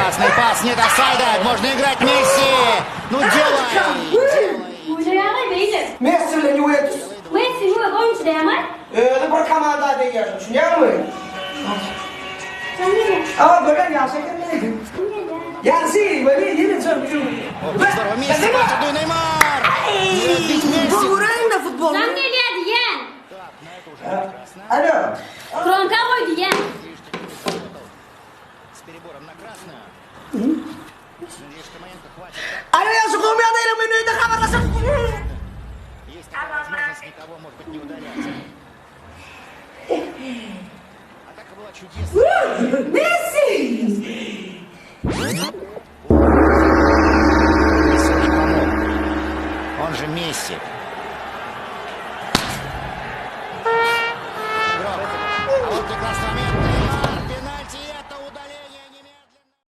Прекрасный пас, нет офсайда, можно играть Месси. Ну делай, делай. Oýnaýaňaý beýle. Messi bilen Ýuwentus. Messiň özi oýunçy dämi? Özi bir komanda degýär, düşünýäňmi? Sen nirä? Aa, gören ýagşy eken meni. Ýagşy, weli ýene çöp. Ох, здорово, Месси, пас, Неймар. Не разбить Месси. Göräýiň-de futboly. Jaň gelýär diýýän. Alo. Gromka goý diýýän. С перебором на красную. Надеюсь, что момента хватит. Alo ýagşy gowy ýagdaýlar men öýde habarlaşyp. Есть такая возможность никого, может быть, не удалять. Атака была чудесной. Messi!